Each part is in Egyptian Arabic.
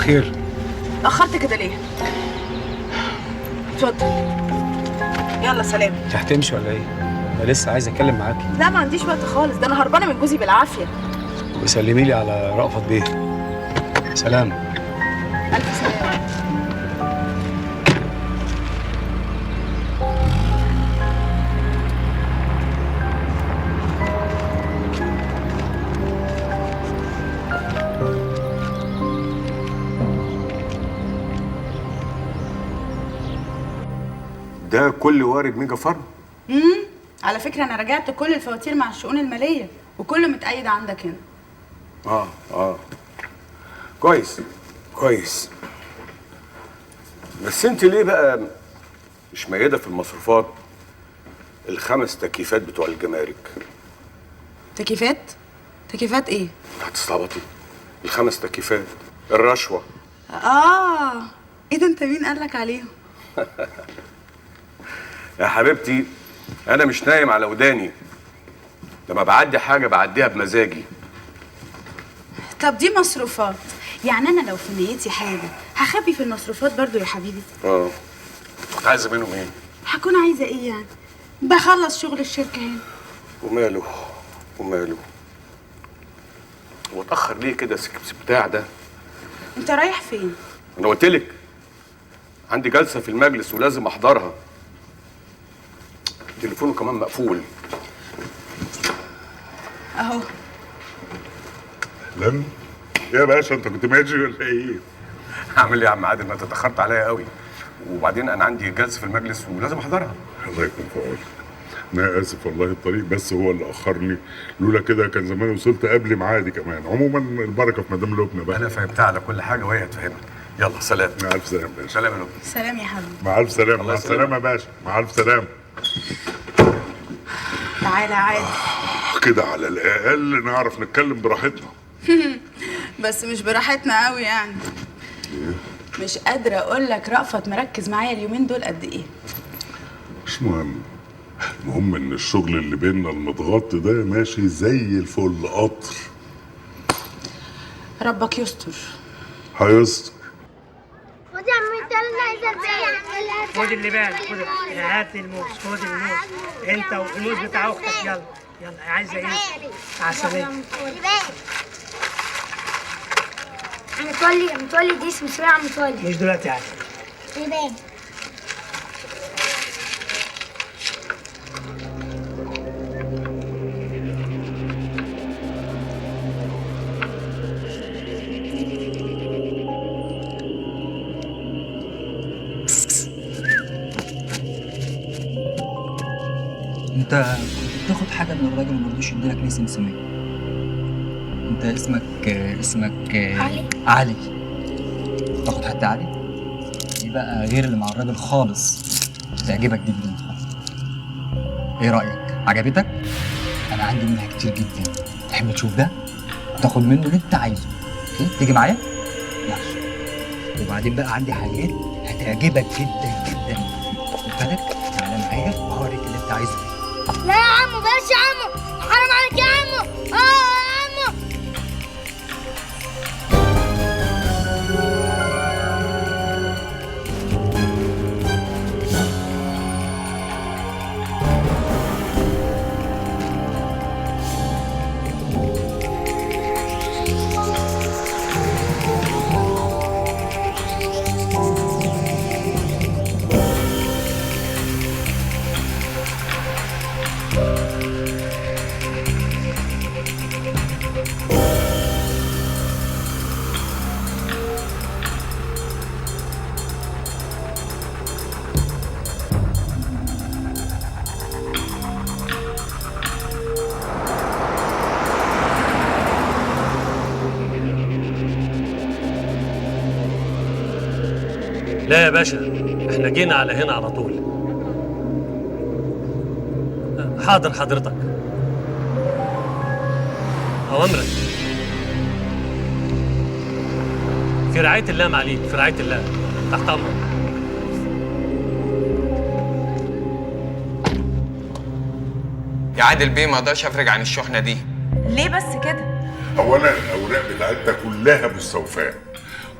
خير. اتأخرت كده ليه؟ اتفضل. يلا سلام. انت هتمشي ولا ايه؟ انا لسه عايز اتكلم معاكي. لا ما عنديش وقت خالص، ده انا هربانه من جوزي بالعافية. وسلمي لي على رأفت بيه. سلام. الف سلامه. ده كل وارد ميجا فارم. على فكرة انا راجعت كل الفواتير مع الشؤون المالية وكله متقيد عندك هنا. كويس كويس. بس انت ليه بقى مش ميده في المصروفات الخمس تكييفات بتوع الجمارك؟ تكييفات؟ تكييفات ايه؟ هتستعبطي؟ الخمس تكييفات الرشوة. ايه ده، انت مين قالك عليهم؟ يا حبيبتي انا مش نايم على وداني، لما بعدي حاجة بعديها بمزاجي. طب دي مصروفات، يعني انا لو في نيتي حاجة هخبي في المصروفات برضو يا حبيبي؟ كنت عايزه منهم ايه؟ هكون عايزه ايه يعني؟ بخلص شغل الشركة هنا. وماله وماله، هو اتاخر ليه كده بتاع ده؟ انت رايح فين؟ انا قلت لك عندي جلسه في المجلس ولازم احضرها. تليفونه كمان مقفول اهو. لم يا باشا، انت كنت ماشي ولا ايه؟ هعمل ايه يا عم عادل، ما انت اتاخرت عليا قوي، وبعدين انا عندي جلسه في المجلس ولازم احضرها. الله يكون في عونك. انا اسف والله، الطريق بس هو اللي اخرني، لولا كده كان زمان وصلت قبل ميعادي كمان. عموما البركة في مدام لبنى بقى. انا فهمتها على كل حاجة وهي هتفهمك. يلا سلام. مع الف سلامه يا باشا. سلام يا لبنى. سلام يا حبيبي. مع الف سلامه. مع السلامة يا باشا. مع الف سلامه. تعالى عادي كده، على الاقل نعرف نتكلم براحتنا. بس مش براحتنا قوي يعني. مش قادرة اقول لك رأفت مركز معايا اليومين دول قد ايه. مش مهم، المهم ان الشغل اللي بينا المتغطي ده ماشي زي الفل قطر. ربك يستر. هيستر. خد يا عم تعالى، خد اللي بالك، خد، هات الموز، خد الموز انت والموز بتاع اختك. يلا يلا، عايزه ايه؟ عسلية. عم متولي، عم متولي دي اسم سريع. عم متولي مش دلوقتي عادي. لبان. انت كنت بتاخد حاجة من الراجل وما رضيش يديلك ليه سمسميه؟ انت اسمك علي. علي. تاخد حتى علي؟ دي بقى غير اللي مع الراجل خالص، تعجبك جدا. ايه رايك؟ عجبتك؟ انا عندي منها كتير جدا، تحب تشوف ده؟ تاخد منه اللي انت عايزه. okay؟ تيجي معايا؟ يلا. وبعدين بقى عندي حاجات هتعجبك جدا جدا، خد بالك، تعالى معايا وهوريك اللي انت عايزه. لا يا عمو، بلاش يا عمو، حرام عليك يا عمو. يا عمو. لا يا باشا، احنا جينا على هنا على طول. حاضر حضرتك، أوامرك. في رعاية الله معاليك، في رعاية الله، تحت أمرك. يا عادل بيه ما اقدرش افرج عن الشحنة دي. ليه بس كده؟ اولا الاوراق بتاعتنا كلها مستوفاه،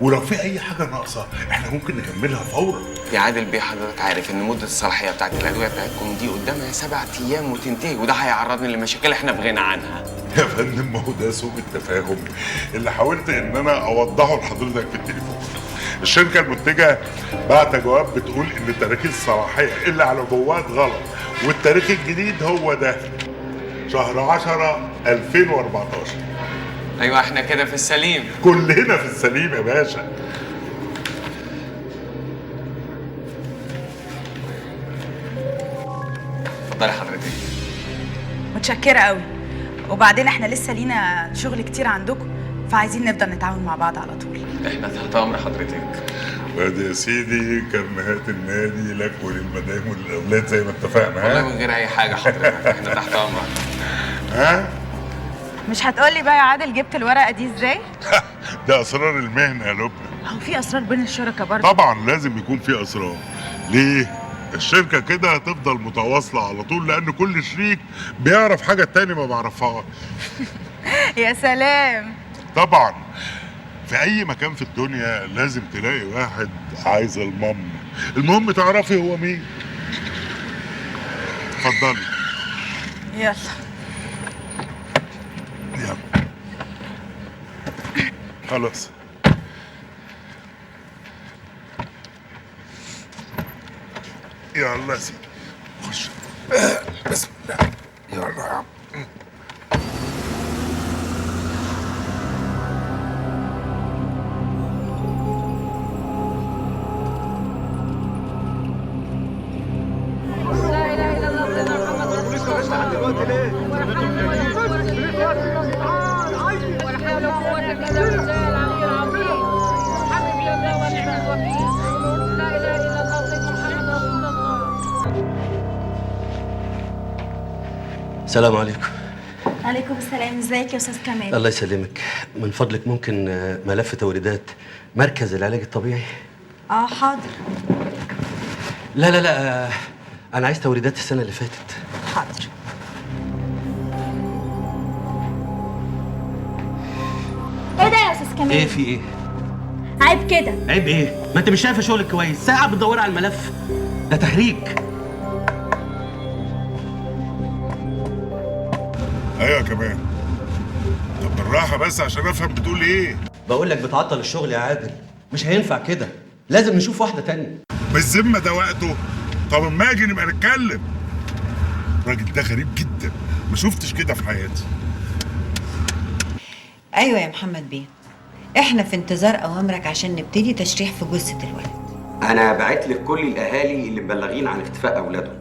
ولو في اي حاجة ناقصه احنا ممكن نكملها فورا. يا عادل بيه حضرتك عارف ان مده الصلاحية بتاعت الادوية بتاعتكم دي قدامها 7 ايام وتنتهي، وده هيعرضني لمشاكل احنا في غنى عنها. يا فندم ما هو ده سوء التفاهم اللي حاولت ان انا اوضحه لحضرتك في التليفون. الشركة المنتجة بعت جواب بتقول ان تاريخ الصلاحية اللي على جوات غلط، والتاريخ الجديد هو ده شهر 10 2014. ايوه احنا كده في السليم، كلنا في السليم يا باشا. اتفضلي حضرتك. متشكره قوي. وبعدين احنا لسه لينا شغل كتير عندكم، فعايزين نفضل نتعاون مع بعض على طول. احنا تحت امر حضرتك. وادي يا سيدي كرنيهات النادي لك وللمدام وللاولاد زي ما اتفقنا. والله من غير اي حاجة حضرتك، احنا تحت امرك. ها؟ مش هتقولي بقى يا عادل جبت الورقة دي ازاي؟ ده اسرار المهنة يا لبنى. هو في اسرار بين الشركة برضه؟ طبعا لازم يكون في اسرار. ليه؟ الشركة كده هتفضل متواصلة على طول، لان كل شريك بيعرف حاجة التاني ما بعرفهاش. يا سلام. طبعا في اي مكان في الدنيا لازم تلاقي واحد عايز المام، المهم تعرفي هو مين. اتفضلي. يلا يلا خلاص. يلا يا سيدي خش. بسم الله. يلا يا عم. السلام عليكم. وعليكم السلام. ازيك يا استاذ كمال؟ الله يسلمك. من فضلك ممكن ملف توريدات مركز العلاج الطبيعي؟ حاضر. لا لا لا، انا عايز توريدات السنة اللي فاتت. حاضر. ايه ده يا استاذ كمال؟ ايه في ايه؟ عيب كده. عيب ايه؟ ما انت مش شايفه شغلك كويس، ساعة بتدوري على الملف ده تهريج. ايوه كمان. طب بالراحة بس عشان افهم بتقول ايه. بقول لك بتعطل الشغل يا عادل، مش هينفع كده، لازم نشوف واحدة تانية. بالذمه ده وقته؟ طب اما اجي نبقى نتكلم. الراجل ده غريب جدا، ما شفتش كده في حياتي. ايوه يا محمد بيه، احنا في انتظار اوامرك عشان نبتدي تشريح في جثة الولد. انا بعت لك كل الاهالي اللي مبلغين عن اختفاء اولادهم،